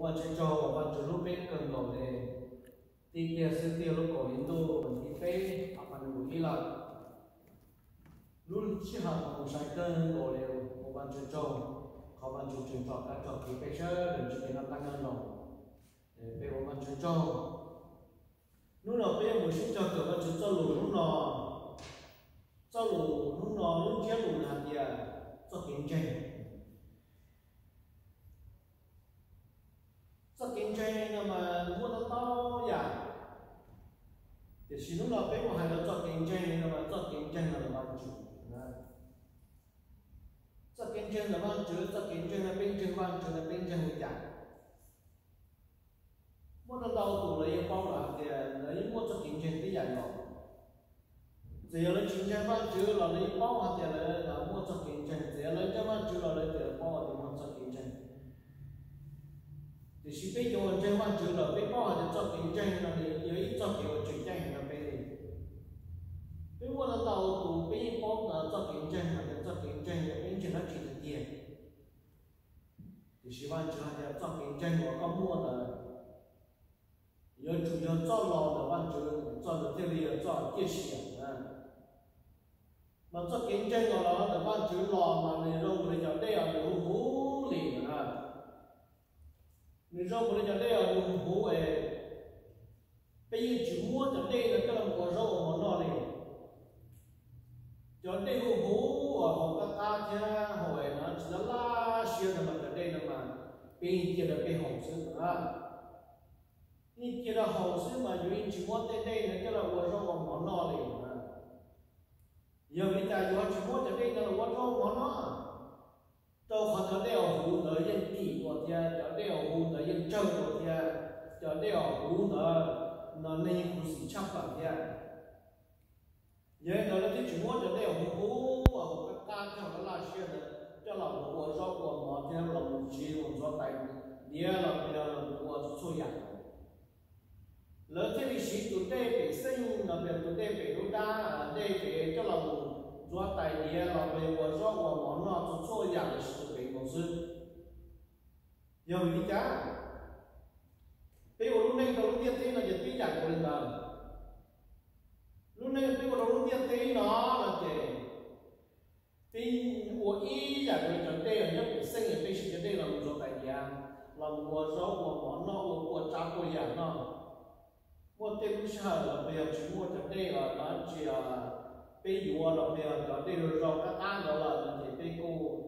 Ua tsaug, Vajtswv hlub peb kawg nkaus li. Tib pliag xwb tiag lub kaum hli ntuj tim peb, hab phav nees nkaum ib lawm. Lub sij hawm no kuv saib kawg nkaus li, ua Vajtswv tsaug, qhov Vajtswv tseem tso kab tso kev peb sawv daws ntsib kev noj qab nyob zoo. Peb ua Vajtswv tsaug. Hnub no peb yuav mus sib cog kawm Vajtswv txoj lus hnub no. Txoj lus hnub no lub ntsiab lus nws hais tias txoj kev ntseeg. Txoj kev ntseeg no mas muaj ntau ntau yam, tiam sis hnub no peb mus hais los txoj kev ntseeg no mas txoj kev ntseeg no los Vajtswv. Txoj kev ntseeg los Vajtswv, txoj kev ntseeg no peb ntseeg Vajtswv no peb ntseeg li cas? Muaj ntau tus lawv yeej paub lawm hais tias lawv yeej muaj txoj kev ntseeg tib yam nkaus. Txawm yog lawv tsis ntseeg Vajtswv los lawv yeej paub hais tias lawv muaj txoj kev ntseeg, txawm yog lawv ntseeg Vajtswv los lawv tseem paub hais tias muaj txoj kev ntseeg. Tiam sis peb cov uas ntseeg Vajtswv lawm peb paub hais tias txoj kev ntseeg no nws yog ib txoj kev uas tseem ceeb heev rau peb li. Peb muaj ntau tus peb yeej paub txoj kev ntseeg hais tias txoj kev ntseeg yog peb ntseeg dab tsi tiag tiag. Tiam sis Vajtswv hais tias txoj kev ntseeg uas koj muaj ntawd yuav tsum yog txoj los ntawm Vajtswv, txoj ntawd thiaj li yog txoj ciaj sia. Mas txoj kev ntseeg uas los ntawm Vajtswv los mas nws zoo li cov dej uas nws huv huv li na. Nws zoo li cov dej uas nws huv huv es peb yeej tsis muab cov dej no coj los ua zaub ua mov noj li. Cov dej huv huv uas haus qab qab thiab haus es no tsis laj laj siab no mas cov dej no mas peb yeej cia rau peb haus xwb na. Yeej cia rau haus xwb mas yus yeej tsis muab tej dej no coj los ua zaub ua mov noj li na. Yog li cas yus ho tsis muab cov dej no los ua zaub ua mov noj? Rau qhov cov dej uas huv ntawd yeej kim dua thiab cov dej uas huv ntawd yeej tsawg dua thiab cov dej uas huv ntawd no neeg yeej khuv xim tshaj plaws thiab. Yog li ntawd lawv thiaj tsis muab cov dej uas huv huv uas haus qab qab thiab haus laj laj siab ntawd coj los mus ua zaub ua mov thiab los mus siv mus ntxuav tais diav los yog los mus ua txhua txhua yam. Lawv thiaj li siv tus dej pem xeej los yog tus dej pem lub dab, dej pem coj los mus ntxuav tais diav los yog ua zaub ua mov noj txhua txhua yam los siv tus pem nkaus xwb. Yog vim li cas? Peb ua lub neej rau lub ntiaj teb no ces tib yam nkaus li ntawd. Lub neej peb ua rau lub ntiaj teb no no ces peb ua ib yam li cov dej nyob pem xeej, peb siv cov dej los ntxuav tais diav los mus ua zaub ua mov noj, ua kua tsab kua yam noj. Muaj tej lub sij hawm los yog tsis muaj cov dej los dab tsi, peb yuav los yog cov dej zoo zoo qab qab ntawd lawm no ces peb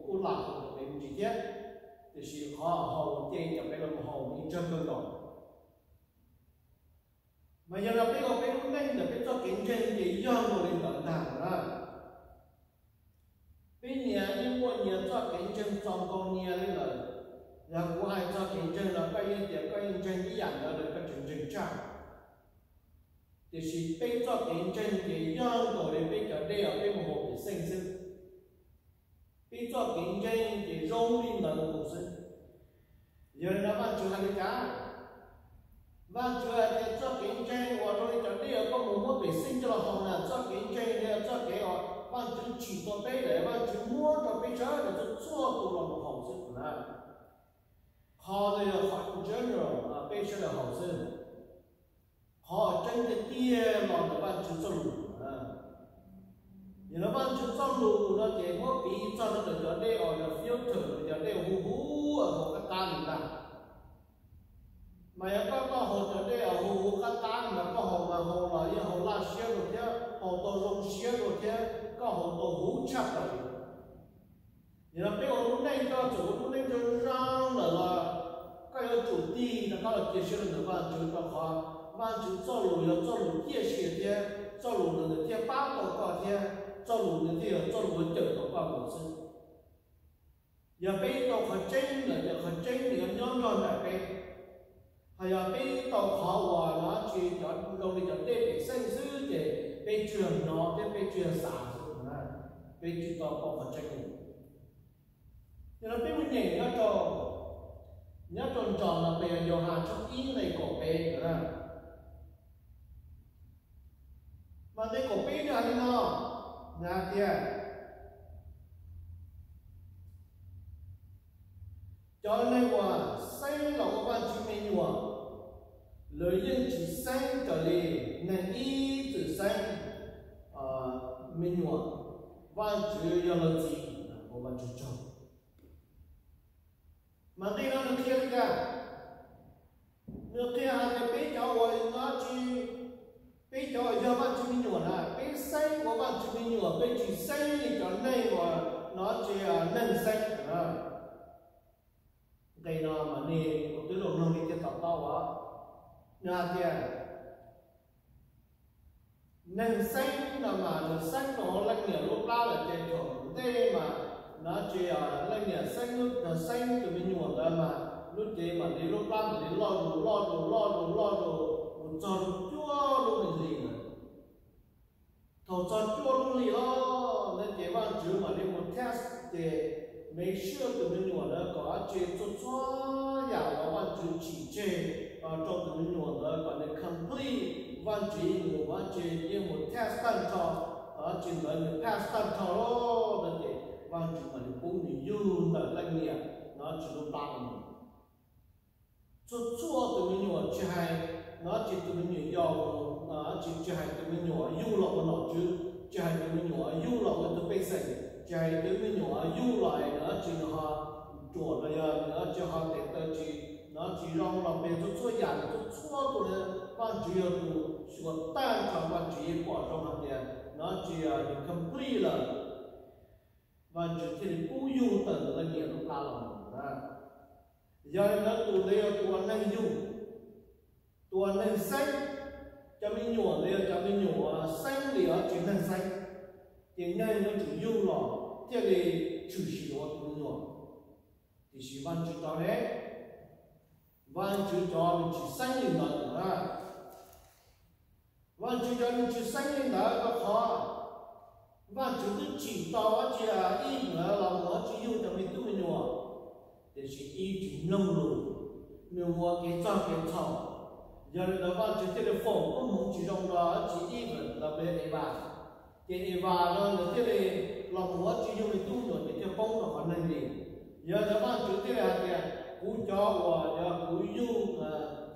kuj lam haus cov pem me ntsis thiab. Tiam sis qhov haus ces cov pem los haus ib tsawg kawg nkaus. Mas yog li peb ua peb lub neej ntawm peb txoj kev ntseeg ces yog nkaus li ntawd ntag na. Peb nyias yeej muaj nyias txoj kev ntseeg txaus nkaus nyias li lawm. Yog kuv hais txog kev ntseeg los koj yeej tias koj yeej ntseeg ib yam ntawd lawm, koj tseem ntseeg tshaj. Tiam sis peb txoj kev ntseeg ces yog nkaus li peb cov dej uas peb mus haus pem xeej xwb. Peb txoj kev ntseeg ces zoo li ntawd nkaus xwb. Yog li no Vajtswv hais li cas? Vajtswv hais tias txoj kev ntseeg uas zoo li cov dej uas koj mus muab pem xeej coj los haus na, txoj kev ntseeg no yog txoj kev uas Vajtswv tsim tau peb lawm, Vajtswv muab rau peb sawv daws txhua txhua tus los mus haus xwb na. Qhov ntawd yog qhov general peb sawv daws haus xwb. Qhov tseeb tiag tiag los ntawm Vajtswv txoj lus. Yog li Vajtswv txoj lus no ces muab piv txog rau ntawm cov dej uas yog filter, cov dej huv huv haus qab qab li ntag. Mas yog koj, koj haus cov dej uas huv huv qab qab no mas koj haus mas haus los yeej haus laj siab dua thiab haus tau zoo siab dua thiab koj haus tau huv tshaj plaws li. Yog li peb ua lub neej, koj txawm ua lub neej zoo zoo lawm los koj yuav tsum tig rov qab los cia siab rau ntawm Vajtswv, rau qhov Vajtswv txoj lus yog txoj lus ciaj sia thiab txoj lus ntawd nws thiaj pab tau koj thiab txoj lus nws thiaj yog txoj lus uas cawm tau koj mus xwb. Yog peb tau qhov tseeb lawm ces qhov tseeb nws yuav nyob nrog nraim peb. Ho yog peb tau qhov uas no tsis cov zoo li cov dej pem xeej xwb ces peb tsuas yog hnov thiab peb tsuas yog xav xwb, peb tsis tau pom qhov tseeb li. Yog li peb mus nyeem nyob rau, nyob rau ntawm no peb yog Yauhas tshooj ib nqe kaum peb na. Mas nqe kaum peb nws hais li no, nws hais tias, cov neeg uas xeeb los ua Vajtswv nyuam, lawv yeej tsis xeeb raws li neeg ib txwm xeeb me nyuam. Vaajtswv yog lawv txiv, ua Vaajtswv tsaug. Mas nqe no nws qhia li cas? Nws qhia hais tias peb cov uas no tsis, peb cov uas yog Vaajtswv me nyuam na, peb xeeb ua Vaajtswv me nyuam, peb tsis xeeb li cov neeg uas no tsis, neeg xeeb. Nqe no mas nej ua tib zoo mloog li thiaj to taub os. Nws hais tias neeg xeeb no mas nws xeeb rau leej niam lub plab lawm ces thaum ntej mas no tsis, leej niam xeeb, xeeb tus me nyuam ntawd mas lub cev mam li, lub plab mam li loj zus loj zus loj zus loj zus mus txog rau cuaj lub me hlis ntawd. Thaum txog cuaj lub hlis loj ntawd ces Vaajtswv mam li mus test ces make sure tus me nyuam ntawd kom dab tsi, txhua txhua yam uas Vaajtswv tsim tseg rau tus me nyuam ntawd kom nws complete Vaajtswv mus dab tsi, yeej mus test tag nrho, dab tsi ntawd nws pass tag nrho lawm ntawd ces Vaajtswv mam li pub nws yug ntawm leej niam no tsis lub plab no. Txhua txhua tus me nyuam tsis hais no tsis tus me nyuam yau, tsis, tsis hais tus me nyuam yug los ua nom tswv, tsis hais tus me nyuam yug los ua tus pej xeem, tsis hais tus me nyuam yug los no tsis nws ho ruam los yog nws tsis ho tes taw tsis, no tsis zoo los pes, txhua txhua yam, txhua txhua tus Vaajtswv yog tus xyuas tag nrho, Vaajtswv yeej pom zoo hais tias no tsis, nws complete lawm, Vaajtswv thiaj li pub yug tawm ntawm leej niam lub plab los mus na. Yog li ntawd tus ntawd yog tus uas neeg yug, tus uas neeg xeeb, cov me nyuam ntawd yog cov me nyuam uas xeeb li dab tsi neeg xeeb, ces neeg yuav tsum yug los thiaj li tshwm sim ua tus me nyuam. Tiam sis Vaajtswv cov ne, Vaajtswv cov nws tsis xeeb li ntawd na. Vaajtswv cov nws tsis xeeb li ntawd rau qhov Vaajtswv twb tsim tau dab tsi, ib ntawd los mus dab tsi yug cov me tub me nyuam, tiam sis ib tsis mloog lus, nws ua kev txog kev txhaum. Yog li ntawd Vaajtswv thiaj li foom koob hmoov tsis zoo rau dab tsi ib ntawd los mus Evas. Ces Evas no nws thiaj li los mus dab tsi yug me tub me nyuam ces thiaj poob rau qhov neeg li. Yog li ntawd Vaajtswv thiaj li hais tias kuv cov uas yog kuv yug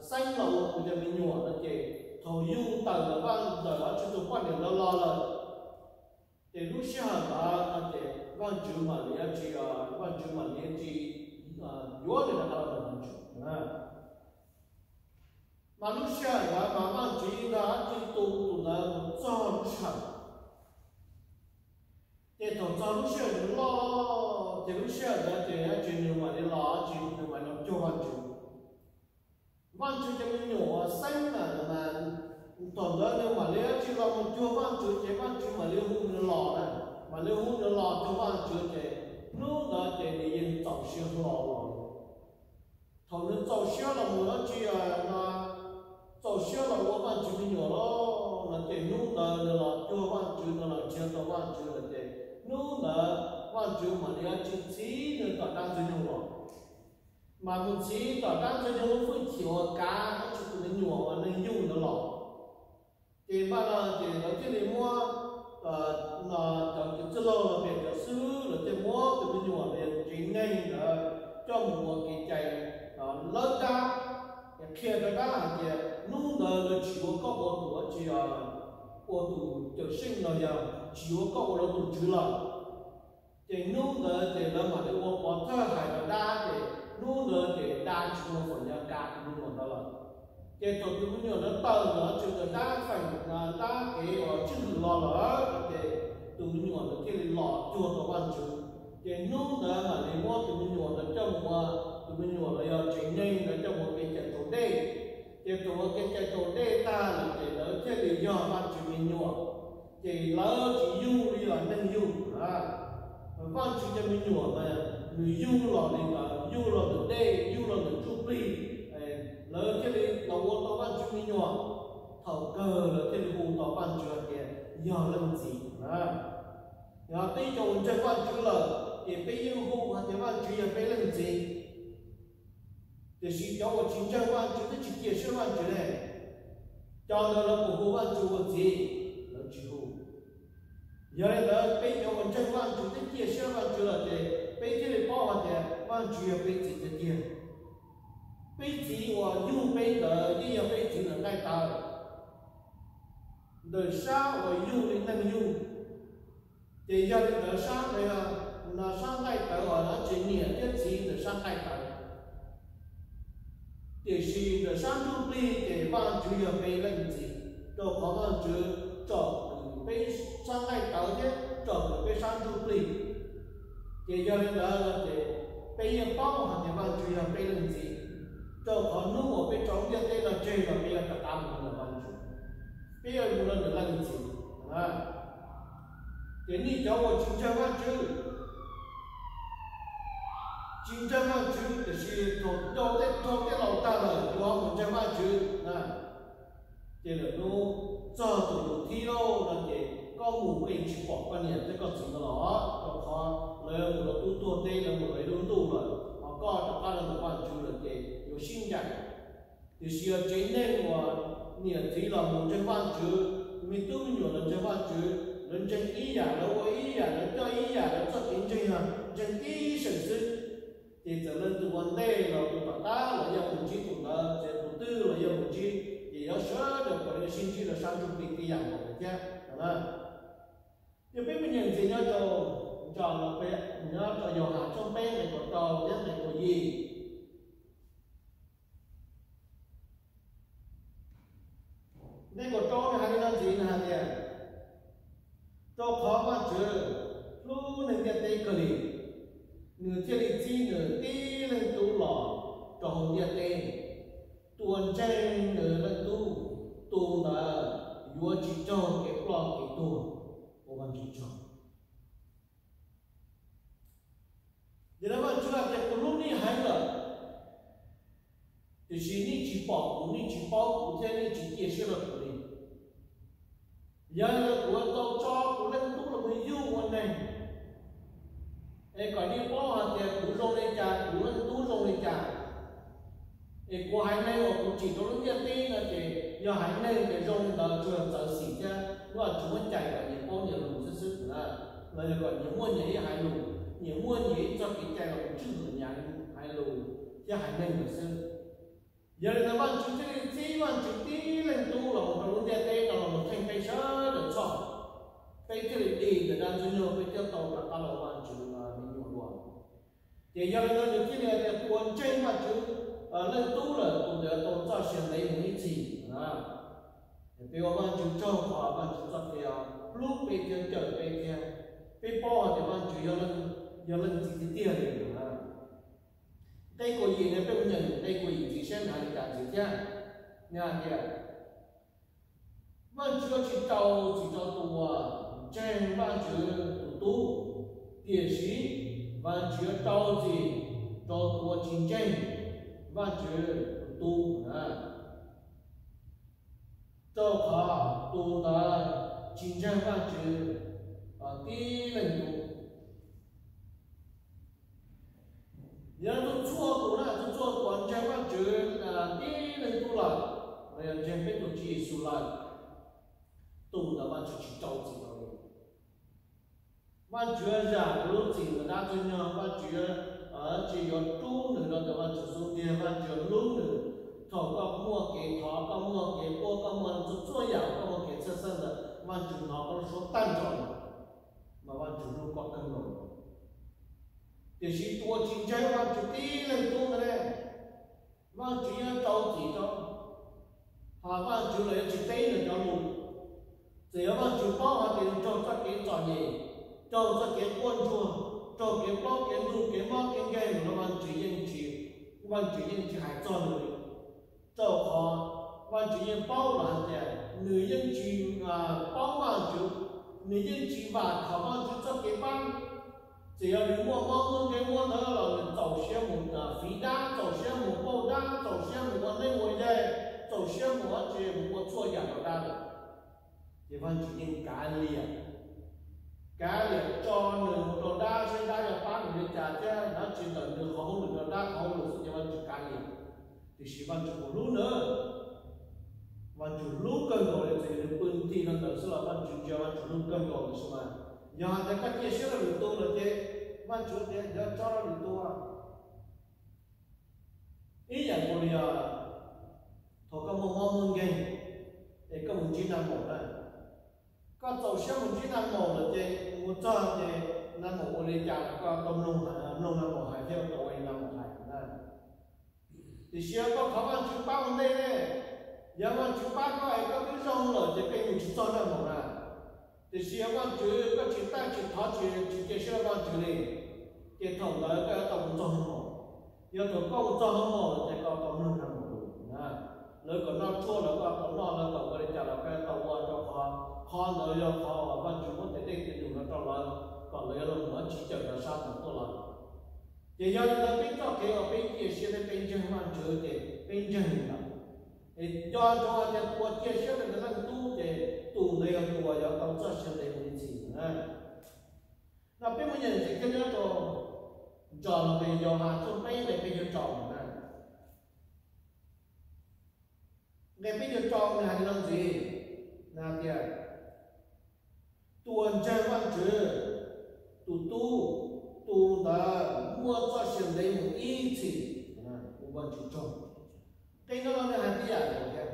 xeeb los ua kuv cov me nyuam no ces thaum yug tawm ntawm Vaj, ntawm dab tsi tus poj niam ntawd los lawm, ces lub sij hawm ntawd no ces Vaajtswv mam li dab tsi, Vaajtswv mam li dab tsi yuav nws rov qab los ntawm Vaajtswv. Mas lub sij hawm ntawd mas Vaajtswv yeej nrog dab tsi tu tus ntawd mus txog lub sij hawm. Ces thaum txog lub sij hawm nws loj, ces lub sij hawm ntawd ces dab tsi nws mam li los, dab tsi nws mam li los cuag Vaajtswv. Vaajtswv cov me nyuam uas xeeb na, thaum ntawd nws mam li dab tsi los mus cuag Vaajtswv ces Vaajtswv mam li hu nws los na, mam li hu nws los cuag Vaajtswv ces hnub ntawd ces nws yeej txaus siab hlo los. Thaum nws txaus siab los mus dab tsi, txaus siab los ua Vaajtswv me nyuam lawm no ces hnub ntawd nws los cuag Vaajtswv, nws los nrhiav tau Vaajtswv lawm ces hnub ntawd Vaajtswv mam li dab tsi txhiv nws tom dab Ntxwg Nyoog los. Mas mus txhiv tom dab Ntxwg Nyoog lub hwj chim uas kav dab tsi tus me nyuam uas neeg yug ntawd los. Ces npaj no ces lawv thiaj li muab, cov txiv txwj laug los pem cov xib hwb lawv thiaj muab tus me nyuam los yog tsev neeg ntawd coj mus ua kev cai lawb dab, qhia rau dab hais tias hnub ntawd lawv tsis yuav koj ua tus dab tsi, ua tus cawm seej los yog tsis yuav koj ua lawv tus tswv lawm. Ces hnub ntawd ces lawv mam li ua pov thawj hais rau dab ces hnub ntawd ces dab tsis muaj feem nyob kav tus me nyuam ntawd lawm. Ces thaum tus me nyuam ntawd tawm los txog ntawm dab feem, dab kev uas tswj hwm los lawm ces tus me nyuam ntawd thiaj li los cuag tau Vaajtswv. Ces hnub ntawd mam li muab tus me nyuam ntawd coj mus ua, tus me nyuam los yog tsev neeg ntawd coj mus ua kev cai raus dej. Ces thaum ua kev cai raus dej tag lawm ces lawv thiaj li yog Vaajtswv me nyuam. Ces lawv tsis yug li os neeg yug na. Vaajtswv cov me nyuam mas nws yug los li ntawd, yug los ntawm dej, yug los ntawm ntsuj plig. Lawv thiaj li los ua tau Vaajtswv me nyuam. Thaum kawg lawv thiaj li hu tau Vaajtswv hais tias yog leej txiv na. Yog peb cov uas ntseeg Vaajtswv lawm ces peb yeej hu hais tias Vaajtswv yog peb leej txiv. Tiam sis cov uas tsis ntseeg Vaajtswv twb tsis cia siab Vaajtswv ne, cov ntawd lawv puas hu Vaajtswv ua txiv? Lawv tsis hu. Yog li ntawd peb cov uas ntseeg Vaajtswv twb cia siab Vaajtswv lawm ces peb thiaj li paub hais tias Vaajtswv yog peb txiv tiag tiag. Peb txiv uas yug peb ntawd yeej yog peb txiv ntawm nqaij tawv, ntawm sab uas yug li neeg yug. Ces yog li ntawd sab ntawd, no sab nqaij tawv uas no tsis niam thiab txiv ntawm sab nqaij tawv. Tiam sis ntawm sab ntsuj plig ces Vajtswv yog peb leej txiv, rau qhov Vajtswv tsom kwm peb sab nqaij tawv thiab tsom kwm peb sab ntsuj plig. Ces yog li ntawd no ces peb yeej paub hais tias Vajtswv yog peb leej txiv, rau qhov hnub uas peb tso lub ntiaj teb no tseg los peb yuav rov qab mus ntawm Vajtswv, peb yuav mus rau ntawm leej txiv. Ces nej cov uas tsis ntseeg Vajtswv, tsis ntseeg Vajtswv tiam sis thaum dhau tej dhau tej laus tag lawm yuav mus ntseeg Vajtswv na, ces lawm hnub txog tus tus thib lauj no ces koj mus koj yeej tsis pom koj niam thiab koj txiv no los, rau qhov lawv mus rau tub tuag teb, lawv mus rau ib lub ntuj lawm, ho koj rov qab los ntawm Vajtswv lawm ces yuav sib ncaim. Tiam sis yog tsev neeg uas niam txiv los mus ntseeg Vajtswv, me tub me nyuam los ntseeg Vajtswv, lawv ntseeg ib yam, lawv ua ib yam, lawv coj ib yam, lawv txoj kev ntseeg yog ntseeg tib seem xwb, ces txawm leej twg ua ntej los tus tom qab los yog tus ntsib tus ntawd, txawm tus twg los yog tus ntsib, ces yuav sawv daws puav leej sib ntsib rau sab ntsuj plig tib yam nkaus thiab no na. Ces peb mus nyeem ntxiv nyob rau, nco los peb nyob rau Yauhas tshooj peb nqe kaum rau thiab nqe kaum yim. Nqe kaum rau nws hais li no ntxiv, nws hais tias, rau qhov Vajtswv hlub neeg ntiaj teb kawg li, nws thiaj li txib nws tib leeg tub los rau hauv ntiaj teb. Tus uas ntseeg nws leej tub, tus ntawd yuav tsis raug kev ploj kev tuag. Ua Vajtswv tsaug. Yog li Vajtswv hais tias kuv hlub nej heev lawm, tiam sis nej tsis pom kuv, nej tsis paub kuv thiab nej tsis cia siab rau kuv li. Yog li ntawd kuv tau tso kuv leej tub los mus yug ua neeg, es kom nej paub hais tias kuv zoo li cas, kuv leej tub zoo li cas. Es kuv haiv neeg uas kuv tsim rau lub ntiaj teb no ces yog haiv neeg ces zoo li ntawd tsuas yog txawv xim thiab Vajtswv muab cais kom nyias paub nyias lus xwb xwb na, los yog kom nyias muaj nyias ib haiv lus, nyias muaj nyias ib txoj kev cai los tswj hwm nyias haiv lus thiab haiv neeg lawm xwb. Yog li ntawd Vajtswv thiaj li txib Vajtswv tib leeg tub los mus rau lub ntiaj teb no los mus theej peb sawv daws txhoj, peb thiaj li dim ntawm dab ntxwg nyoog, peb thiaj tau rov qab los ua Vajtswv me nyuam dua. Ces yog li ntawd nws thiaj li hais tias tus uas ntseeg Vajtswv leej tub lawm tus ntawd tau txoj sia ntev mus ib txhis. Peb ua Vajtswv tsaug qhov Vajtswv txoj kev hlub peb thiab cawm peb thiab, peb paub hais tias Vajtswv yog leej txiv tiag tiag li. Nqe kaum yim no peb mus nyeem nqe kaum yim ntxiv saib nws hais li cas ntxiv thiab. Nws hais tias, Vajtswv tsis rau txim rau tus uas ntseeg Vajtswv tus tub, tiam sis Vajtswv yuav rau txim rau tus uas tsis ntseeg Vajtswv tus tub na, rau qhov tus ntawd tsis ntseeg Vajtswv tib leeg tub. Yog txhua txhua tus na, txhua txhua tus uas ntseeg Vajtswv tib leeg tub lawm, los yog ntseeg peb tus Tswv Yexus lawm, tus ntawd Vajtswv tsis rau txim rau li. Vajtswv zam lub txim ntawm dab ntxwg nyoog, Vajtswv tsis yuav rub nws rau ntawm Vajtswv xub ntiag, Vajtswv hlub nws. Thaum koj muaj kev thov, koj muaj kev quaj, koj muaj txhua txhua yam, koj muaj kev txhawj xeeb ntawd, Vajtswv hnov koj lub suab tag nrho, mas Vajtswv hlub koj kawg nkaus. Tiam sis tus uas tsis ntseeg Vajtswv tib leeg tub ntawd ne, Vajtswv yuav rau txim rau, hos Vajtswv los yuav tsis teb nws cov lus. Txawm yog Vajtswv paub hais tias nws raug txoj kev txom nyem, raug txoj kev quaj ntsuag, raug kev plaub kev ntug, kev mob kev nkeeg los Vajtswv yeej tsis, Vajtswv yeej tsis hais txog nws li. Rau qhov Vajtswv yeej paub los hais tias nws yeej tsis paub Vajtswv, nws yeej tsis vam khom Vajtswv txoj kev pab. Txawm yog nws muaj mob muaj nkeeg muaj ntawd los nws txaus siab mus fiv dab, txaus siab mus pauj dab, txaus siab mus ua neeb ua yaig, txaus siab mus ob tsi mus ua txhua yam rau dab lawm. Ces Vajtswv yeej kav liam, kav liam tso nws mus rau dab, saib dab yuav pab nws li cas thiab dab tsi ntawm nws qhov hauj lwm rau dab qhov hauj lwm xwb ces Vajtswv kav liam. Tiam sis Vajtswv kuj hlub nws, Vajtswv hlub kawg nkaus li, txawm yog nws pw nthi rau ntawd xwb los Vajtswv ntsia Vajtswv hlub kawg nkaus li xwb mas. Yog hais tias koj cia siab rau lwm tus lawm ces Vajtswv tias yuav tso rau lwm tus. Ib yam nkaus li yog thaum koj muaj mob muaj nkeeg es koj mus ntsib nag maum na, koj txaus siab mus ntsib nag maum lawm ces mus txog ces nag maum ua li cas los koj tau mloog, mloog nag maum hais thiab tau ua li nag maum hais na. Tiam sis yog koj thov Vajtswv pab ua ntej ne, yog Vajtswv pab koj es koj twb zoo lawm ces koj mus tsis txog nag maum na. Tiam sis yog Vajtswv koj tsis taij tsis thov tsis, tsis cia siab rau Vajtswv li, ces thaum ntawd koj yuav tau mus txog nag maum. Yog thaum koj mus txog nag maum lawm ces koj tau mloog nag maum lawm na. Lawv kom noj tshuaj los koj tau noj, lawv kom ua li cas los koj tau ua, rau qhov qhov ntawd yog qhov uas Vajtswv muab tes dej tes num no rau lawv kom lawv yuav los mus tsis cawm cov sab ntawd tuaj lawm. Ces yog li ntawd peb txoj kev uas peb cia siab thiab peb ntseeg Vajtswv ces peb ntseeg li ntawd. Es nco ntsoov hais tias tus uas cia siab rau tus Leej Tub ces tus ntawd yog tus uas yuav tau txoj sia ntev mus ib txhis na. No peb muaj nyeem ntxiv thiab nyob rau ntawm Yauhas tshooj peb nqe peb caug rau na. Nqe peb caug rau nws hais li no ntxiv, nws hais tias, tus uas ntseeg Vajtswv tus Tub, tus ntawd muaj txoj sia ntev mus ib txhis. Ua Vajtswv tsaug. Qhia no los nws hais tib yam ntawd thiab,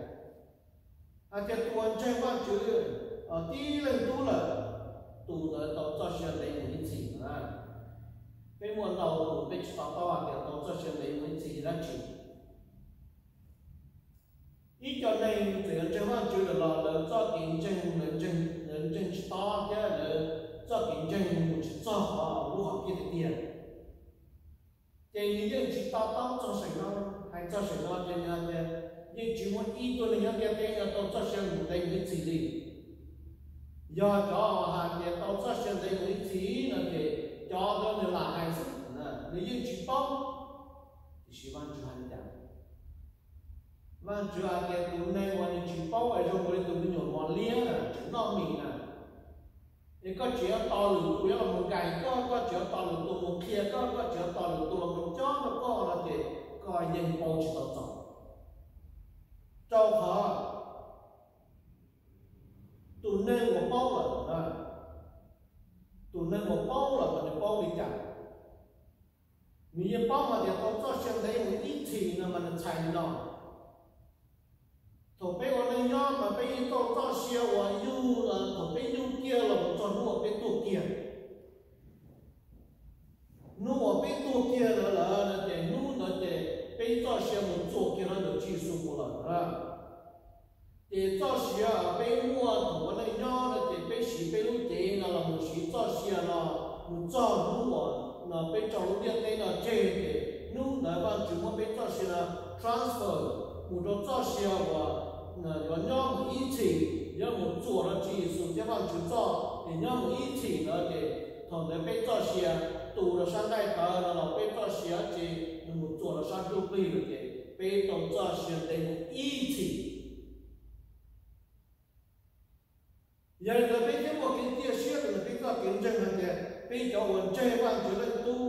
hais tias tus uas ntseeg Vajtswv tib leeg tub lawm, tus ntawd tau txoj sia ntev mus ib txhis na. Peb muaj ntau tus peb tsis to taub hais tias tau txoj sia ntev mus ib txhis yog dab tsi. Ib co neeg txawm yog ntseeg Vajtswv lawm los lawv txoj kev ntseeg, lawv ntseeg tsis tob thiab lawv txoj kev ntseeg mus tsis txog qhov lub hom phiaj tiag tiag. Ces nws yeej tsis to taub txog seem no, hais txog seem no ces nws hais tias yeej tsis muaj ib tug neeg nyob ntiaj teb no tau txoj sia mus ntev mus ib txhis li. Yog cov hais tias tau txoj sia ntev mus ib txhis no ces cov ntawd nws lam hais xwb, nws yeej tsis paub. Tiam sis Vajtswv hais li cas? Vajtswv hais tias tus neeg uas nws tsis paub es zoo nkaus li tus me nyuam mos liab na, tseem noj mis na, es koj tseem yuav tos lwm tus yuav los mus nkais koj, koj tseem yuav tos lwm tus mus qhia koj, koj tseem yuav tos lwm tus los mus cob rau koj no ces koj yeej paub tsis tau txaus. Rau qhov tus neeg uas paub lawm, tus neeg uas paub lawm mas nws paub li cas? Nws yeej paub hais tias tau txoj sia ntev mus ib txhis no mas nws txhais li no: thaum peb ua neej nyob mas peb yeej tau txoj sia uas yug, thaum peb yug kiag los mus txog hnub uas peb tuag kiag. Hnub uas peb tuag kiag ntawd lawm no ces hnub ntawd ces peb txoj sia mus txuas kiag rau ntawm Tswv Yexus mus lawm na. Ces txoj sia peb muaj thaum ua neej nyob no ces peb siv peb lub cev no los mus siv txoj sia no mus txog hnub uas no peb tso lub ntiaj teb no tseg ces hnub ntawd Vajtswv muab peb txoj sia no transfer mus rau txoj sia uas yuav nyob mus ib txhis, yuav mus txuas rau Tswv Yexus thiab Vajtswv txoj es nyob mus ib txhis ntawd ces thaum ntawd peb txoj sia tu rau sab nqaij tawv no los peb txoj sia ces nws mus txuas rau sab ntsuj plig lawm ces peb tau txoj sia ntev mus ib txhis. Yog li ntawd peb thiaj muaj kev cia siab rau peb txoj kev ntseeg hais tias peb cov uas ntseeg Vajtswv Leej Tub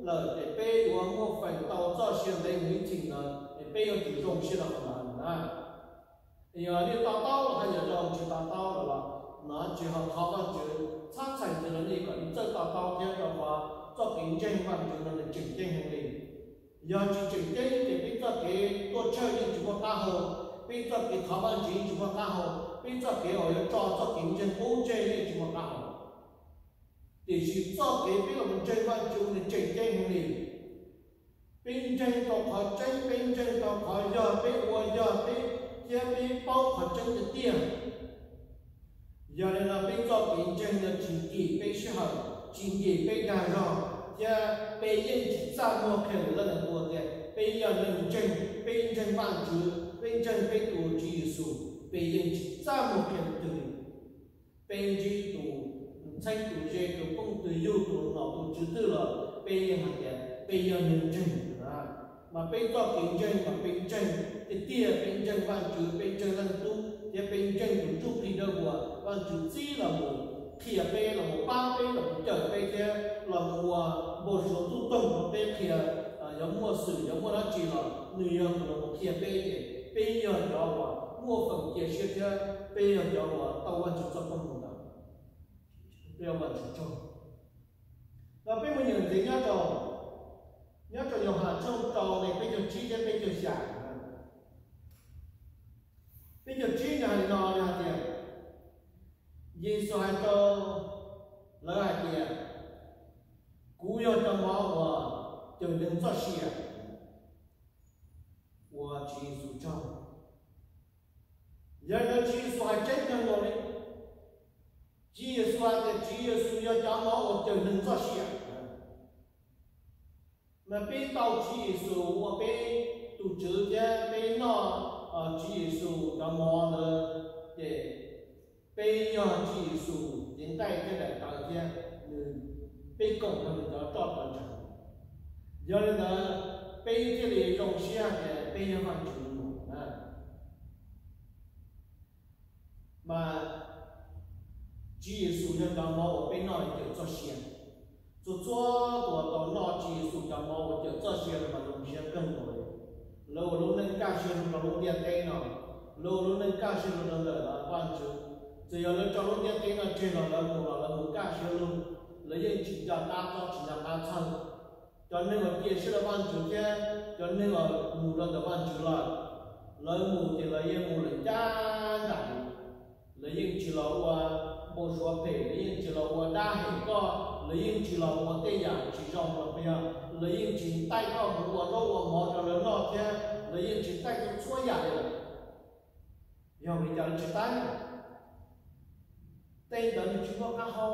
lawm ces peb yuav muaj feem tau txoj sia ntev mus ib txhis ntawd es peb yuav tsum zoo siab rau qhov ntawd na. Yog nej to taub los haj yam zoo, tsis to taub los los no tsis ho thov Vajtswv txhob txhais ntxiv rau nej kom nej txawj to taub thiab, rau qhov txoj kev ntseeg Vajtswv no nws tseem ceeb heev li. Yog tsis tseem ceeb ces peb txoj kev tuaj tshawj yeej tsis muaj qab hau, peb txoj kev thov Vajtswv yeej tsis muaj qab hau, peb txoj kev uas yuav tso txoj kev ntseeg qub tseg yeej tsis muaj qab hau. Tiam sis txoj kev peb los ntseeg Vajtswv nws tseem ceeb heev li. Peb ntseeg rau qhov tseeb, peb ntseeg rau qhov yog, peb ua yog, peb thiab peb paub qhov tseeb tiag tiag. Yog li no peb txoj kev ntseeg no tsis nkim peb sij hawm, tsis nkim peb dag zog, thiab peb yeej tsis txaj muag qhia lwm leej lwm tus tias peb yog neeg ntseeg, peb ntseeg Vajtswv, peb ntseeg peb tus Tswv Yexus, peb yeej tsis txaj muag qhia leej twg li. Peb ntsib tus txheeb tus ze, tus phooj tus ywg, tus nom tus tswv twg los peb yeej hais tias peb yog neeg ntseeg na. Mas peb txoj kev ntseeg mas peb ntseeg tiag tiag, peb ntseeg Vajtswv, peb ntseeg Leej Tub, thiab peb ntseeg tus Ntsuj Plig Dawb Huv, Vajtswv txib los mus qhia peb, los mus pab peb, los mus cawm peb, thiab los mus ua npau suav tub toog rau peb qhia, yuav muaj xwm yuav muaj dab tsi los nws yog tus los mus qhia peb ces peb yog cov uas muaj feem cia siab thiab peb yog cov uas tau Vajtswv txoj koob hmoov ntawd. Peb ua Vajtswv tsaug. Los peb mus nyeem ntxiv nyob rau Nyob rau Yauhas tshooj rau nqe peb caug tsib thiab peb caug xya, peb caug tsib nws hais li no, nws hais tias, Yexus hais rau lawv hais tias, Kuv yog cov mov uas cawm neeg txoj sia. Ua Tswv Yexus tsaug. Yog li ntawd Tswv Yexus hais tseeb kawg nkaus li. Tswv Yexus hais tias Tswv Yexus yog cov mov uas cawm neeg txoj sia. Mas peb tau Tswv Yexus ua peb tus Tswv thiab peb noj Tswv Yexus cov mov ntawd ces peb yog Tswv Yexus cev nqaij thiab daim tawv thiab nws, peb koom rau nws cov roj tawv ntsees. Yog li ntawd peb thiaj li zoo siab hais tias peb yog Vajtswv muam na. Mas Tswv Yexus yog cov mov uas peb noj cawm txoj sia. Txhua txhua tus uas tau noj Tswv Yexus cov mov uas cawm txoj sia no mas zoo siab kawg nkaus li. Lawv ua lub neej kaj siab zoo rau lub ntiaj teb no, lawv ua lub neej kaj siab zoo rau ntawm Vajtswv. Txawm yog lawv tso lub ntiaj teb no tseg los lawv mus los lawv mus kaj siab lug, lawv yeej tsis nco qab txob tsis nco qab txhawj. Cov neeg uas cia siab rau Vajtswv thiab cov neeg uas mus rau ntawm Vajtswv lawm, lawv mus ces lawv yeej mus lawm ncaj nraim. Lawv yeej tsis los ua npau suav phem, lawv yeej tsis los ua dab hem koj, lawv yeej tsis los ua tej yam tsis zoo los puas yog, lawv yeej tsis taij koj mus ua zaub ua mov rau lawv noj thiab lawv yeej tsis taij txhua txhua yam li lawm. Yog vim li cas lawv tsis taij? Tej ntawd nws tsis muaj qab hau,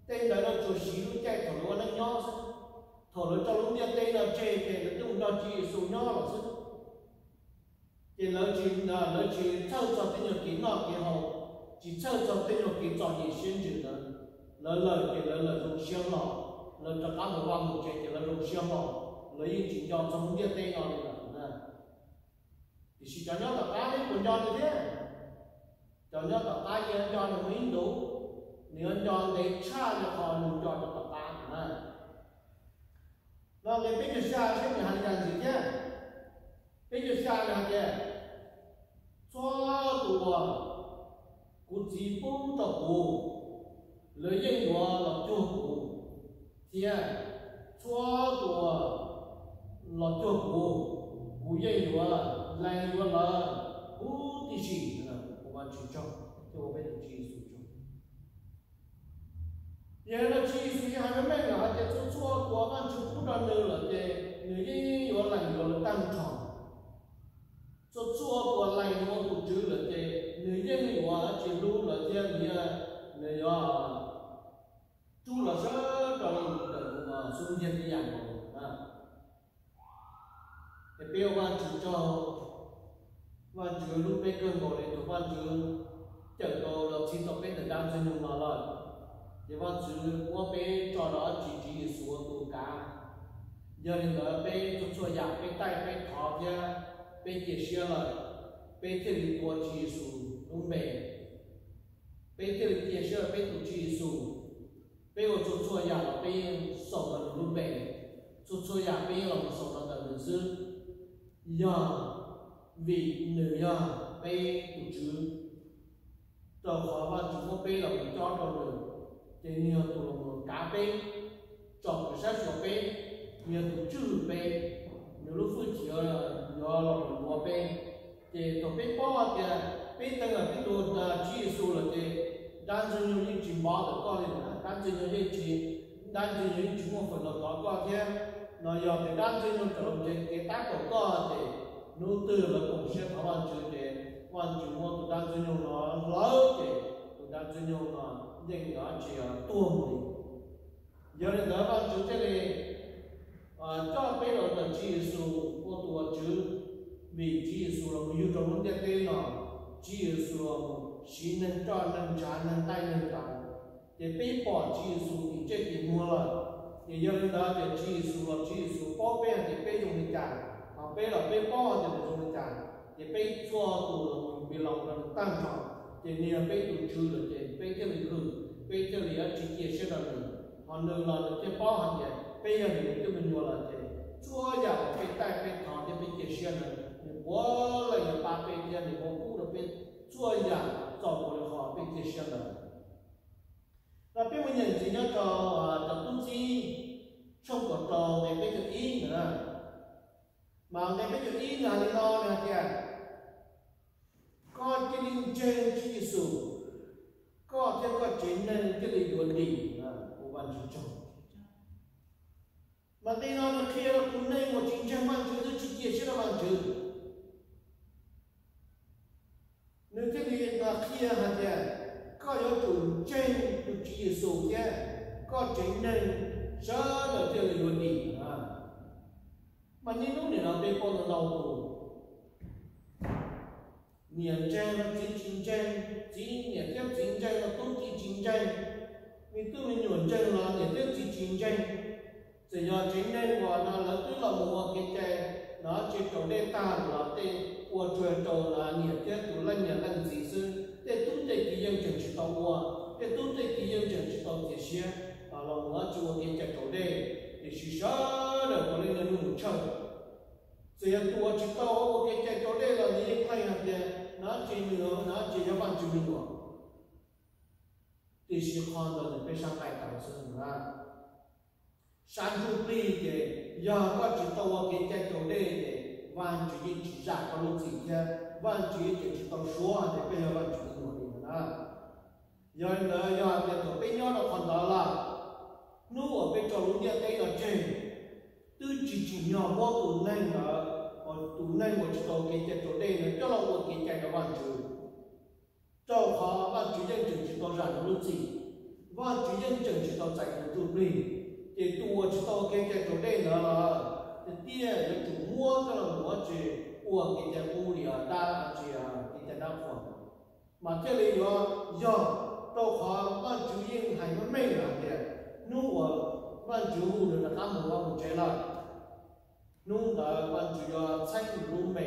tej ntawd no tsuas siv lub caij thaum lawv ua neej nyob xwb. Thaum lawv tso lub ntiaj teb no tseg ces lawv twb mus nrog Tswv Yexus nyob lawm xwb. Ces lawv tsis, lawv tsis txhawj txog tej nyuag kev noj kev haus, tsis txhawj txog tej nyuag kev txom nyem siab ntsws ntawd. Lawv lawm ces lawv lawm zoo siab hlo, lawv rov qab mus vaj mus tsev ces lawv zoo siab hlo, lawv yeej tsis nco txog lub ntiaj teb no li lawm na. Tiam sis cov nyob tom qab neb puas nco nws thiab? Cov nyob tom qab yeej nco nws muaj ib ntus, nws yuav nco ntev tshaj li qhov nws nco rau tom qab na. No nqe peb caug xya saib nws hais li cas ntxiv thiab. Peb caug xya nws hais tias, txhua tus uas kuv Txiv pub rau kuv, lawv yeej yuav los cuag kuv, thiab txhua tus uas los cuag kuv, kuv yeej yuav lees yuav lawv huv tib si. Ua Vajtswv tsaug, thiab ua peb tus Tswv Yexus tsaug. Yog li no Tswv Yexus yeej hais meej meej lawm hais tias txhua txhua tus uas Vajtswv pub rau nws lawm ces nws yeej yuav lees yuav lawv tag nrho. Txhua txhua tus uas lees nws ua tus Tswv lawm ces nws yeej yuav tsis hlub lawv thiab nws yuav, nws yuav rub lawv sawv rau ntawm xub ntiag tib yam nkaus. Es peb ua Vajtswv tsaug, Vajtswv hlub peb kawg nkaus li thaum Vajtswv cawm tau los txhiv tau peb ntawm dab Ntxwg Nyoog no lawm. Ces Vajtswv muab peb tso rau dab tsi? Tswv Yexus ua tus kav. Yog li ntawd peb txhua txhua yam peb taij peb thov thiab peb cia siab lawm, peb thiaj li ua Tswv Yexus lub npe. Peb thiaj li cia siab rau peb tus Tswv Yexus. Peb ua txhua txhua yam los peb yeej xaus rau nws lub npe, txhua txhua yam peb yeej los mus xaus rau ntawm nws xwb. Yog vim nws yog peb tus Tswv, rau qhov Vajtswv muab peb los mus cob rau nws, ces nws yog tus los mus kav peb, tsom kwm saib xyuas peb, nws yog tus tswj hwm peb, nws lub hwj chim yuav los mus yuav peb. Ces thaum peb paub hais tias peb teev lawm peb tus Tswv Yexus lawm ces dab Ntxwg Nyoog yeej tsis npov ntawm koj li na, dab Ntxwg Nyoog yeej tsis, dab Ntxwg Nyoog yeej tsis muaj feem los tov koj thiab. No yog tias dab Ntxwg Nyoog tawm los mus nrhiav kev tab kaum koj ces hnub twg lawv koom siab thov Vajtswv ces Vajtswv muab tus dab Ntxwg Nyoog no hlawv ces tus dab Ntxwg Nyoog no yeej yuav tsis tuag mus li. Yog li ntawd Vajtswv thiaj li coj peb los ntawm Tswv Yexus ua tus ua Tswv, vim Tswv Yexus los mus yug rau lub ntiaj teb no, Tswv Yexus los mus siv neeg roj neeg ntshav neeg taij neeg tawv, ces peb pom Tswv Yexus tim ntsej tim muag lawm. Ces yog li ntawd ces Tswv Yexus los Tswv Yexus paub peb hais tias peb zoo li cas, ho peb los peb paub hais tias nws zoo li cas, ces peb txhua tus los mus npis los rau nws tag nrho, ces nws yog peb tus Tswv lawm ces peb thiaj li hwm, peb thiaj li yuav tsis cia siab rau nws. Ho nws los nws thiaj paub hais tias peb yog nws tus me nyuam lawm ces txhua yam uas peb taij peb thov thiab peb cia siab ntawd nws puav leej yuav pab peb thiab nws yuav pub rau peb txhua yam txaus nkaus li qhov peb cia siab ntawd. No peb mus nyeem ntxiv nyob rau cov tub txib tshooj kaum rau nqe peb caug ib. Mas nqe peb caug ib nws hais li no, nws hais tias, koj cia li ntseeg Tswv Yexus, koj thiab koj tsev neeg thiaj li yuav dim ua Vajtswv tsaug. Mas nqe no nws qhia rau tus neeg uas tsis ntseeg Vajtswv, twb tsis cia siab rau Vajtswv, nws thiaj li qhia hais tias, koj yuav tsum ntseeg tus Tswv Yexus thiab koj tsev neeg sawv daws thiaj li yuav dim. Mas niaj hnub nim no peb pom ntau tus, niam ntseeg los txiv tsis ntseeg, txiv, niam thiab txiv ntseeg los tub txiv tsis ntseeg, me tub me nyuam ntseeg los niam thiab txiv tsis ntseeg. Txawm yog tsev neeg uas no lawv twb los mus ua kev cai no tsis raus dej tag los tej ua tsuag rau los niam thiab tus leej niam leej txiv xwb, tej tub tej kiv yeej tseem tsis tau ua, tej tub tej kiv yeej tseem tsis tau txias siab los mus tsis ua kev cai raus dej, tiam sis sawv daws puav leej nws mus tshawj. Txawm yog tus uas tsis tau ua kev cai raus dej los nws yeej qeej hais tias no tsis nws, no tsis yog Vajtswv me nyuam. Tiam sis qhov ntawd nws peb sab nqaij tawv xwb na. Sab ntsuj plig ces yog koj tsis tau ua kev cai raus dej ces Vajtswv yeej tsis zam koj lub txim thiab Vajtswv yeej tsis tau suav hais tias koj yog Vajtswv me nyuam li ntawd na. Yog li ntawd yog hais tias thaum peb nyob rau qhov ntawd lawm, hnub uas peb tso lub ntiaj teb no tseg, twb tsis tsim nyog muab tus neeg ntawd, tus neeg uas tsis tau kev cai raus dej ntawd coj los ua kev cai rau Vajtswv. Rau qhov Vajtswv yeej tseem tsis tau zam nws lub txim, Vajtswv yeej tseem tsis tau txais tus ntsuj plig. Ces tus uas tsis tau kev cai raus dej ntawd los tiag tiag yuav tsum muab coj los mus ua tsis, ua kev cai qub li dab tsi, kev cai dab qhuas. Mas thiaj li yuav yog, rau qhov Vajtswv yeej hais meej meej lawm hais tias hnub uas Vajtswv hu nws rov qab mus vaj mus tsev lawm, hnub ntawd Vajtswv yuav txheeb nws lub npe.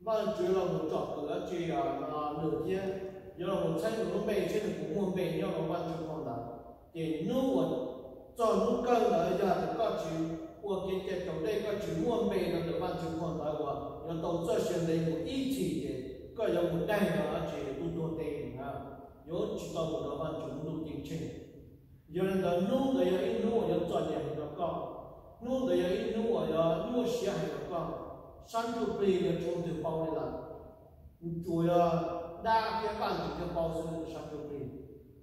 Vajtswv los mus tsom kwm dab tsi no nws thiab, yuav los mus txheeb nws lub npe seb nws puas muaj npe nyob rau Vajtswv phau ntawv. Ces hnub uas txog hnub kawg ntawd yog tias koj tsis ua kev cai raus dej, koj tsis muaj npe rau ntawm Vajtswv phau ntawv uas yuav tau txoj sia ntev mus ib txhis, ces koj yuav mus daig rau dab tsi, tuag tuag tes na, yuav tsis tau mus rau Vajtswv lub ntuj ceeb tsheej. Yog li ntawd hnub ntawd yog ib hnub uas yuav txom nyem rau koj, hnub ntawd yog ib hnub uas yuav nyuaj siab heev rau koj. Sab ntsuj plig yog tsis muaj leej twg paub li lawm, tsuas yog dab thiab Vajtswv thiaj paub xwb sab ntsuj plig.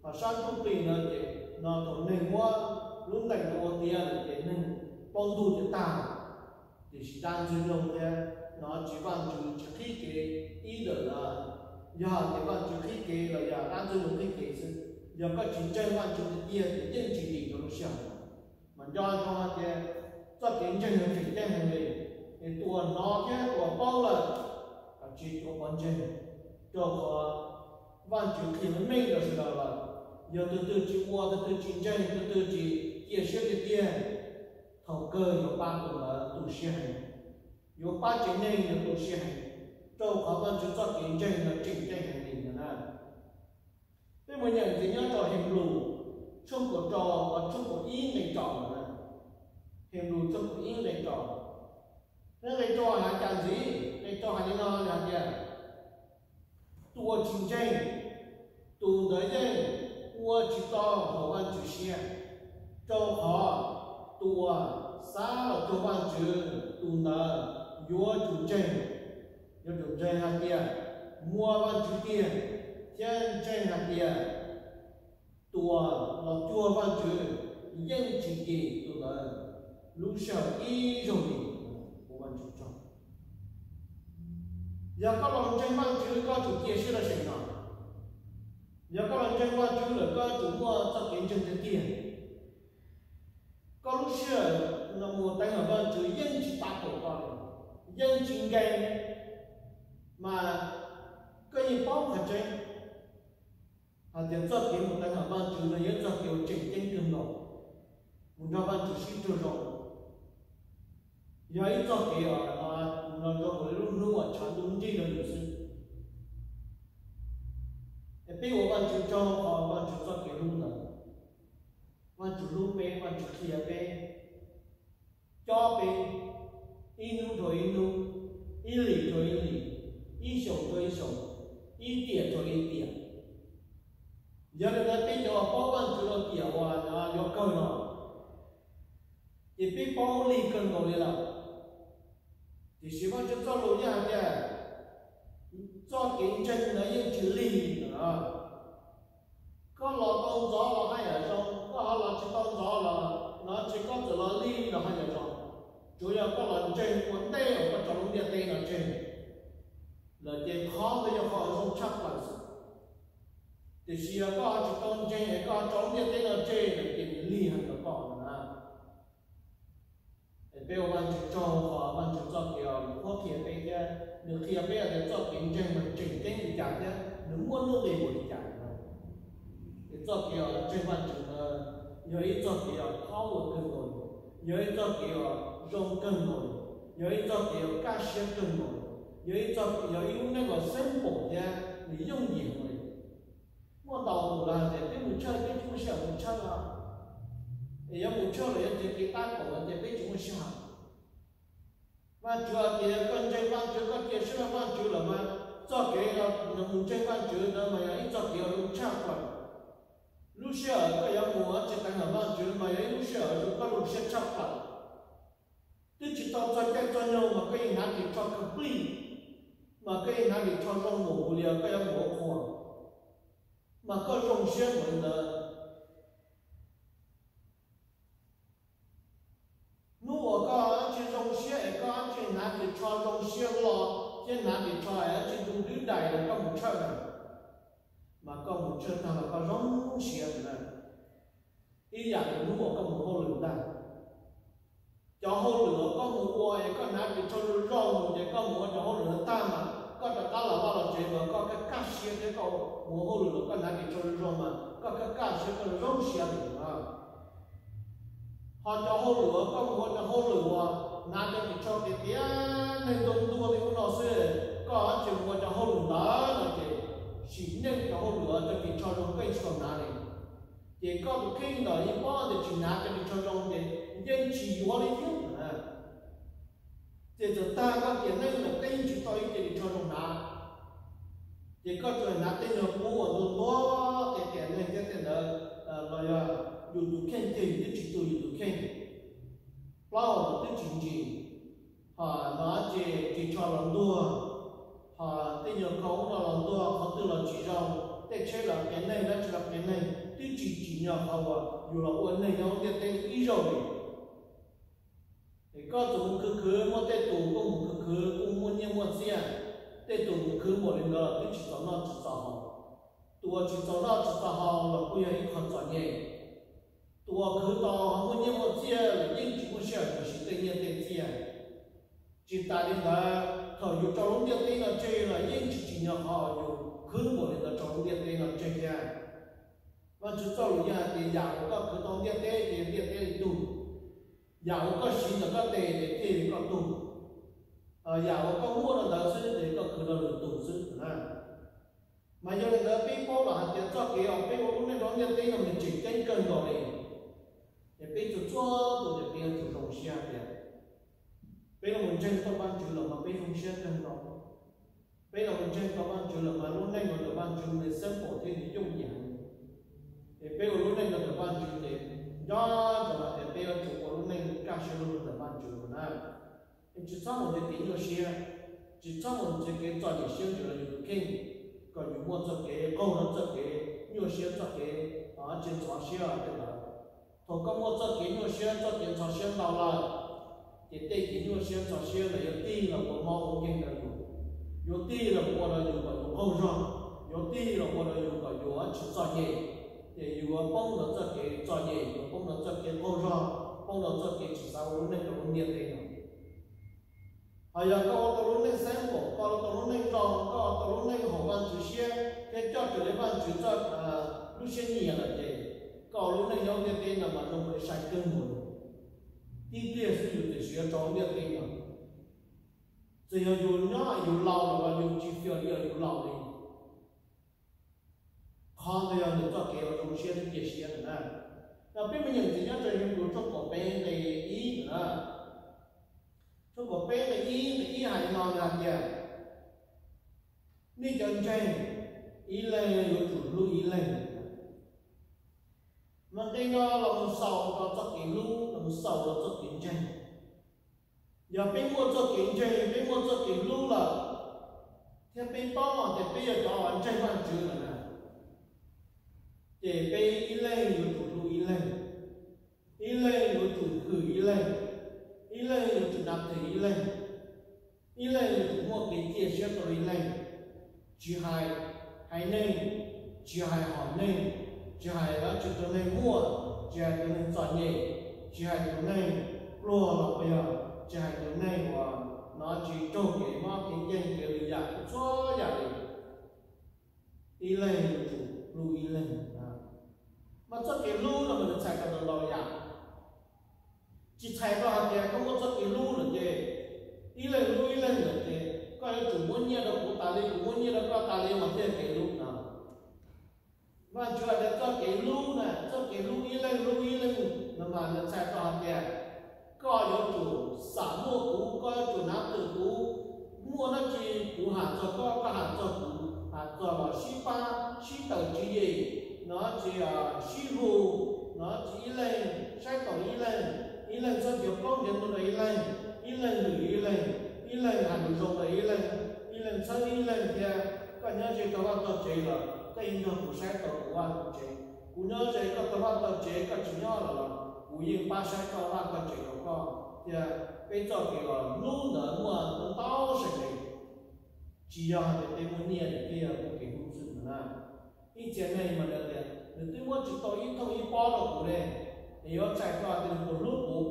Ho sab ntsuj plig no ces no thaum neeg muab lub neej no ua tiav lawm ces neeg paub ntuj ces tag. Tiam sis dab ntxwg nyoog thiab no tsis, Vajtswv tsis qhib kev ib ntawm lawm. Yog tias Vajtswv qhib kev los yog dab ntxwg nyoog qhib kev xwb. Yog koj tsis ntseeg Vajtswv tiag tiag ces yeej tsis dim rau lub sij hawm no. Mas nco ntsoov hais tias txoj kev ntseeg yog tseem ceeb heev li, es tus uas hnov thiab tus uas paub lawm, kav tsij tuav pov tseg, rau qhov Vajtswv qhia meej rau sawv daws lawm. Yog tus twg tsis ua, tus twg tsis ntseeg, tus twg tsis cia siab tiag tiag, thaum kawg yuav pab tus ntawd tu siab heev, yuav pab tsev neeg ntawd tu siab heev, rau qhov Vajtswv txoj kev ntseeg no tseem ceeb heev li ntawd na. Peb mus nyeem ntxiv nyob rau Henplus tshooj kaum rau, tshooj kaum ib nqe rau na. Henplus tshooj kaum ib nqe rau. Nqe rau hais cas ntxiv? Nqe rau hais li no, nws hais tias, tus uas tsis ntseeg, tus ntawd yeej ua tsis tau hauv Vajtswv siab, rau qhov tus uas xav los cuag Vajtswv, tus ntawd yuav tsum ntseeg, yuav tsum ntseeg hais tias muaj Vajtswv tiag, thiab ntseeg hais tias tus uas los cuag Vajtswv yeej tsis cim tus ntawd lub sij hawm ib zaug li. Ua Vajtswv tsaug. Yog koj los ntseeg Vajtswv, koj tsum cia siab rau seem no. Yog koj los ntseeg Vajtswv lawm, koj tsum muaj txoj kev ntseeg tiag tiag. Koj lub sij hawm no mus teev hawm Vajtswv yeej tsis pab tau koj li, yeej tsis nkees, mas koj yeej paub qhov tseeb hais tias txoj kev mus teev hawm Vajtswv no yog ib txoj kev uas tseem ceeb kawg nkaus, mus nrog Vajtswv sib raug zoo. Yog ib txoj kev uas no zoo nkaus li lub hnub uas tshav ntuj nrig rau nws xwb. Es peb ua Vajtswv tsaug qhov Vajtswv txoj kev hlub ntawd. Vajtswv hlub peb, Vajtswv qhia peb, cob peb, ib hnub rau ib hnub, ib lim rau ib lim, ib xyoos rau ib xyoos, ib tiam rau ib tiam. Yog li ntawd peb cov uas paub Vajtswv los tiam uas yuav kawg no, ces peb paub lig kawg nkaus li lawm. Tiam sis Vajtswv txoj lus yeej hais tias txoj kev ntseeg ntawd yeej tsis lig no. Koj los tau ntxov los haj yam zoo, koj ho los tsis tau ntxov los no tsis, koj txawm los lig los haj yam zoo. Tsuav yog koj los ntseeg ua ntej uas koj tso lub ntiaj teb no tseg lawm ces qhov ntawd yog qhov uas zoo tshaj plaws xwb. Tiam sis yog koj ho tsis tau ntseeg es koj tso lub ntiaj teb no tseg lawm ces nws lig heev rau koj na. Es peb ua Vajtswv tsaug qhov Vajtswv txoj kev uas nws qhuab qhia peb thiab nws qhia peb hais tias txoj kev ntseeg mas tseem ceeb li cas thiab nws muaj nuj nqis npaum li cas no. Es txoj kev uas ntseeg Vajtswv ntawd yog ib txoj kev uas power kawg nkaus li, yog ib txoj kev uas zoo kawg nkaus li, yog ib txoj kev uas kaj siab kawg nkaus li, yog ib txoj, yog ib lub neej uas simple thiab nws yooj yim li. Muaj ntau tus lawv hais tias peb mus church peb tsis muaj sij hawm mus church os, es yuav mus church los yuav txiav kev tab kaum no ces peb tsis muaj sij hawm. Vajtswv hais tias koj ntseeg Vajtswv, koj cia siab rau Vajtswv lawm mas txoj kev uas mus ntseeg Vajtswv ntawd mas yog ib txoj kev uas zoo tshaj plaws. Lub sij hawm koj yuav mus ua tsis teev hawm Vajtswv mas yog ib lub sij hawm uas koj zoo siab tshaj plaws. Twb tsis tau txog caij txog nyoog mas koj yeej hnav ris tsho complete, mas koj yeej hnav ris tsho zoo npaum li koj yuav mus ua qhua, mas koj zoo siab npaum li ntawd. Hnub uas koj tsis zoo siab es koj tsis hnav ris tsho zoo siab hlo thiab hnav ris tsho es tsis tu dwb dais los koj mus church na, mas koj mus church tag los koj zoo siab na. Ib yam li hnub uas koj mus hauj lwm ntag, cov hauj lwm uas koj mus ua es koj hnav ris tsho zoo zoo ces koj mus ua cov hauj lwm ntawd tag mas koj rov qab los vaj los tsev mas koj kaj kaj siab thiab koj mus ua hauj lwm los koj hnav ris tsho zoo zoo mas koj kaj kaj siab koj zoo siab li na. Ho cov hauj lwm uas koj mus ua cov hauj lwm uas hnav cov ris tsho tiav tiav neeg ntuag ntuag li ub no xwb, koj tsis mus ua cov hauj lwm ntawd no ces sim neej cov hauj lwm uas cov ris tsho zoo koj yeej tsis tau hnav li. Ces koj tus kheej ntawm yeej paub tias tsis hnav cov ris tsho zoo ces yeej tsis yuav li thiab. Ces txawm tag koj tiam neej los koj yeej tsis tau ib ce ris tsho zoo hnav. Ces koj tsuas hnav tej nyuag qub uas ntuag ntuag qia qia neeg thiab tej ntawd los yog yus tus kheej ces yus twb tsis tu yus tus kheej, plaub hau los twb tsis ntsim, ho no ces ris tsho los ntuag, ho tej nyuag khoom ub no los ntuag, qhov twg los tsis zoo, tej tsheb los qia neeg dab tsi los qia neeg, twb tsis tsim nyog qhov uas yus los ua neeg nyob ntiaj teb ib zaug li. Es koj txawm mus khwv khwv, muaj tej tus kuj mus khwv khwv kuj muaj nyiaj muaj txiaj, tej tus mus khwv npaum li ntawd los twb tsis txaus noj tsis txaus haus. Tus uas tsis txaus noj tsis txaus haus los kuj yog ib qho txom nyem. Tus uas khwv tau ho muaj nyiaj muaj txiaj los yeej tsis muaj sij hawm mus siv tej nyiaj tej txiaj. Tsis tas li ntawd, thaum yus rau lub ntiaj teb no tseg los yeej tsis tsim nyog qhov uas yus khwv npaum li ntawd rau lub ntiaj teb no tseg thiab. Vajtswv txoj lus yeej hais tias yam uas koj khwv tau ntiaj teb ces ntiaj teb li tug, yam uas koj siv ntawm koj tes ces thiaj li koj tug, yam uas koj muaj rau ntawd xwb ces koj khwv rau lwm tus xwb na. Mas yog li ntawd peb paub los hais tias txoj kev uas peb ua lub neej rau ntiaj teb no nws tseem ceeb kawg nkaus li. Ces peb txhua txhua tus ces peb yuav tsum zoo siab tias peb los mus ntseeg tau Vajtswv los mas peb zoo siab kawg nkaus. Peb los mus ntseeg tau Vajtswv los mas lub neej los ntawm Vajtswv nws simple thiab nws yooj yim heev. Ces peb ua lub neej los ntawm Vajtswv ces nco ntsoov hais tias peb yuav tsum ua lub neej kaj siab lug los ntawm Vajtswv no na. Es tsis txhob mus nrhiav kev nyuaj siab, tsis txhob mus nrhiav kev txom nyem siab ntawm yus tus kheej, kom yus muaj txoj kev qaug rau txoj kev nyuaj siab, txoj kev tsis ntxhov siab tej ntawd. Thaum koj muaj txoj kev nyuaj siab txoj kev ntxhov siab ntau lawm, ces tej kev nyuaj siab ntxhov siab ntawd yuav tig los ua mob ua nkeeg rau yus, yuav tig los ua rau yus kom yus qaug zog, yuav tig los ua rau yus kom yus tsis txom nyem, ces yus yuav poob rau txoj kev txom nyem, yuav poob rau txoj kev qaug zog, poob rau txoj kev tsis xav ua lub neej rau lub ntiaj teb no. Ho yog koj ua tau lub neej simple, koj ua tau lub neej zoo, koj ua tau lub neej haum Vajtswv siab thiab coj raws li Vajtswv txoj lub siab nyiam lawm ces koj ua lub neej nyob ntiaj teb no mas zoo li sai kawg nkaus li. Tib pliag xwb yus twb siav rau ntiaj teb no. Txawm yog yus nyob yus laus los yus tsis fios li yog yus laus li. Qhov ntawd yog nws txoj kev uas zoo siab thiab cia siab ntawd na. Mas peb mus nyeem ntxiv nyob rau Hebrews tshooj kaum peb nqe ib ntawd na. Tshooj kaum peb nqe ib, nqe ib hais li no nws hais tias, nej cov ntseeg, ib leeg yuav tsum hlub ib leeg. Mas nqe no los mus xaus rau txoj kev hlub, los mus xaus rau txoj kev ntseeg. Yog peb muaj txoj kev ntseeg, peb muaj txoj kev hlub lawm, thiab peb paub hais tias peb yog cov uas ntseeg Vajtswv lawm na, ces peb ib leeg yuav tsum hlub ib leeg, ib leeg yuav tsum hwm ib leeg, ib leeg yuav tsum nab twm ib leeg, ib leeg yuav tsum muaj kev cia siab rau ib leeg, tsis hais haiv neeg, tsis hais hom neeg, tsis hais dab tsi, tus neeg muaj, tsis hais tus neeg txom nyem, tsis hais tus neeg pluag los puas yog, tsis hais tus neeg uas no tsis raug kev mob kev nkeeg kev lwm yam, txhua yam li, ib leeg yuav tsum hlub ib leeg. Mas txoj kev hlub no mas nws txhais tau ntau yam. Tsis txhais rau hais tias koj muaj txoj kev hlub lawm ces, ib leeg hlub ib leeg lawm ces koj yuav tsum muab nyiaj rau kuv tas li, kuv muab nyiaj rau koj tas li mas thiaj kev hlub no. Vajtswv hais tias txoj kev hlub na, txoj kev hlub ib leeg hlub ib leeg no mas nws txhais tau hais tias koj yuav tsum xam muaj kuv, koj yuav tsum nab twm kuv, muaj dab tsi kuv ham txog koj, koj ham txog kuv, ham txog los sib pab sib tawm tswv yim, no tsis sib hu, no tsis ib leeg saib taus ib leeg, ib leeg txhob nrhiav plaub nrhiav ntug rau ib leeg, ib leeg hwm ib leeg, ib leeg hais lus zoo rau ib leeg, ib leeg txhawb ib leeg thiab. Koj nyob ze tau vaj tau tsev los koj yeej nrog kuv saib tau kuv vaj kuv tsev, kuv nyob ze koj tau vaj tau tsev, koj tsis nyob lawm los kuv yeej pab saib koj vaj koj tsev rau koj thiab. Peb txoj kev uas hlub ntawd muaj ntau seem li, tsis yog hais tias peb muaj nyiaj ces peb yog muaj kev hlub xwb no na. Ib txhia neeg mas nws tias nws twb muab tsis tau ib thooj ib pob rau kuv ne, es yuav txhais tau hais tias nws puas hlub kuv?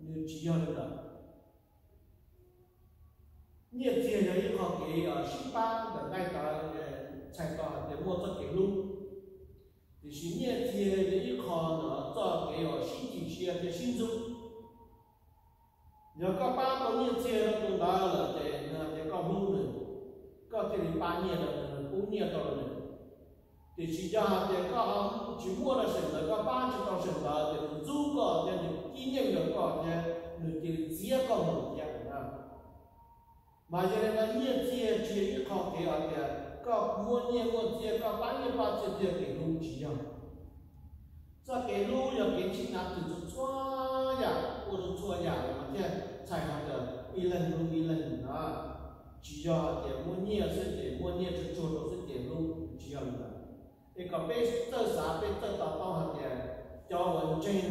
Nws tsis yog li ntawd. Nyiaj txiag yog ib qho kev sib pab ntawm nqaij tawv, txhais tau hais tias muaj txoj kev hlub. Tiam sis nyiaj txiag yog ib qho ntawm txoj kev uas sib chim siab thiab sib ntxub. Yog koj pab tau nyiaj txiag rau tus ntawd lawm ces nws hais tias koj hlub nws, koj thiaj li pab nyiaj rau nws, pub nyiaj rau nws. Tiam sis yog hais tias koj tsis muaj rau seem ntawd, koj pab tsis tau seem ntawd ces nws ntxub koj thiab nws cib nyeej rau koj thiab nws cia li txiav koj mus thiab na. Mas yog li no nyiaj txiag tsis yog ib qho kev hais tias koj muaj nyiaj muaj txiag koj pab nyiaj pab txiag thiaj kev hlub, tsis yog. Txoj kev hlub yog kev sib nab twm txhua txhua yam, ua rau txhua yam los mas thiaj txhais hais tias ib leeg hlub ib leeg na. Tsis yog hais tias muaj nyiaj xwb ces muaj nyiaj tsuag tsuag rau xwb ces hlub, tsis yog li ntawd. Es kom peb txawj xav, peb txawj to taub hais tias cov uas ntseeg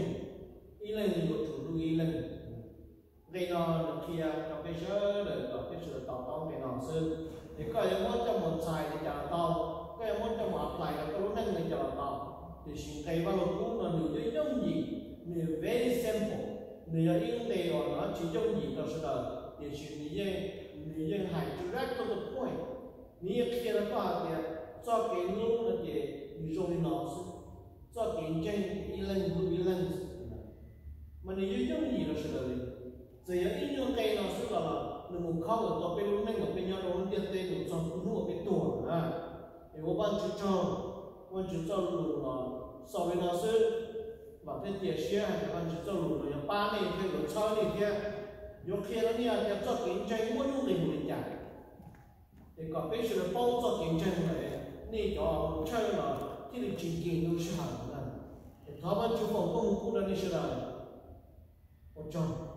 ib leeg yuav tsum hlub ib leeg. Nqe no nws qhia rau peb sawv daws kom peb sawv daws to taub nqe no xwb. Es koj yuav muab coj mus txhais li cas los tau, koj yuav muab coj mus apply rau koj lub neej li cas los tau. Tiam sis nqe Vaj Lug Kub no nws yooj yooj yim, nws very simple, nws yog ib nqe uas no tsis yooj yim rau sawv daws, tiam sis nws yeej, nws yeej hais direct to the point. Nws yeej qhia rau koj hais tias txoj kev hlub no ces nws zoo li no xwb, txoj kev ntseeg ces ib leeg hlub ib leeg xwb. Mas nws yeej yooj yim rau sawv daws li. Txawm yog ib nyuag nqe no xwb los nws mus cover tau peb lub neej uas peb nyob rau lub ntiaj teb no txog hnub uas peb tuag na. Es ua Vajtswv tsaug, Vajtswv txoj lus los xaus li no xwb. Vam thiab cia siab hais tias Vajtswv txoj lus no yuav pab nej thiab yuav txhawb nej thiab yuav qhia rau nej hais tias txoj kev ntseeg muaj nuj nqis npaum li cas. Es kom peb sawv daws paub txoj kev ntseeg lawm, nej cov mus tshawj los thiaj li tsis nkim lub sij hawm na. Es thov Vajtswv foom koob hmoov rau nej sawv daws. Ua tsaug.